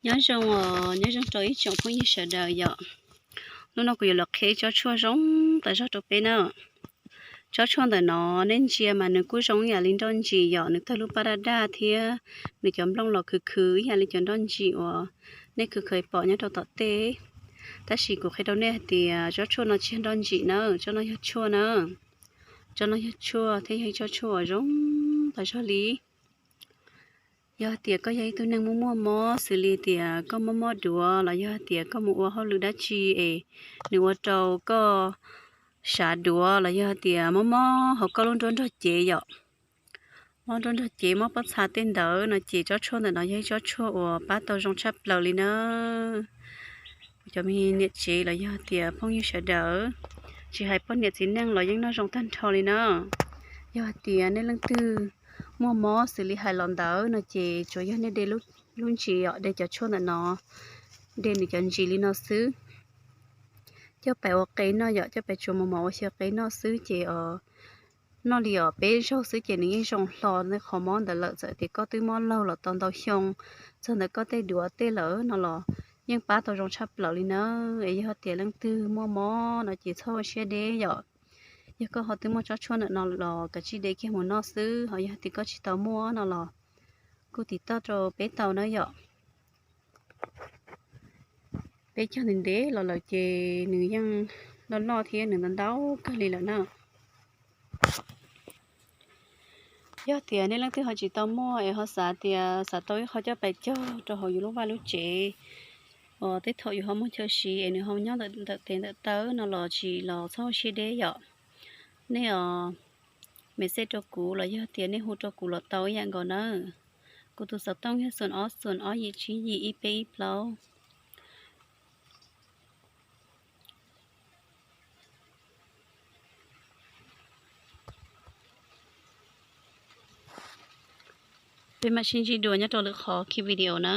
Nyob zoo, nyob zoo rau ib tsoom phooj ywg sawv daws yom. Hnub no kuv yuav los qhia tsob tshuaj zoo tas zog rau peb na. Tsob tshuaj ntawm no nej ntsia mas nws kuj zoo ib yam li nroj ntsim yom, nws tawg lub paj daj daj thiab nws cov nplooj los khwv khwv ib yam li cov nroj ntsim uas nej khwv khwv pom nyob rau tom tej. Tab sis kuv qhia rau nej hais tias tsob tshuaj no tsis yog nroj ntsim na, tsob no yog tshuaj na. Tsob no yog tshuaj thiab yog ib tsob tshuaj uas zoo tas zog li. Yog hais tias koj yog ib tug neeg muaj muaj mob xws li tias koj mob mob duav los yog hais tias koj mus ua hauj lwm dab tsi es nws ua rau koj sav duav los yog hais tias mob mob hauv koj lub nruab nrog cev yom, mob nruab nrog cev mob pob txha tej ntawd no ces tsob tshuaj ntawm no yog ib tsob tshuaj uas pab tau zoo tshaj plaws li na. Kuv cov me niam tsev los yog tias phooj ywg sawv daws, tsis hais poj niam txiv neej los yeej noj zoo tag nrho li na. Yog hais tias nej leej twg muaj mob xws li hais los ntawd no ces tsuas yog nej de lub ntsis os, de cov tshuaj ntawm no, de nws cov ntsis li no xwb, coj pais ua qe noj yom, coj pais tsuav mos mos ua xyaw qe noj xwb ces noj li os peb zaug xwb ces nws yeej zoo hlo qhov mob ntawd lawm. Txawm tias koj twb mob laug los tau ntau xyoo, txog ntawm koj tej duav tej lawm no los yeej pab tau zoo tshaj plaws li na. Es yog tias leej twg muaj mob no ces txhob ua siab deb yom. Yog koj ho twb muaj tsob tshuaj ntawm no los kav tsij de kiag mus noj xwb, ho yog tias koj tsis tau muaj no los kuj tiv toj rau peb tau na yom. Peb cog ntev ntev los lawm ces nws yeej loj loj thiab nws ntau ntau kawg li lawm na. Yog tias nej leej twg ho tsis tau muaj es ho xav tias xav tau ib qho coj pais cog rau hauv yus lub vaj lub tsev uas tej thaum yus ho muaj chaw siv es nws ho nyob ntawm tes ntawm taw no los tsis los txhob ua siab deb yom. Nej os, message rau kuv los yog tias nej hu rau kuv los tau ib yam nkaus nawb. Kuv tus xov tooj yog xoom ob xoom ob yim tsib yim ib peb ib plaub. Peb mam sib ntsib dua nyob rau lwm qhov ki video na.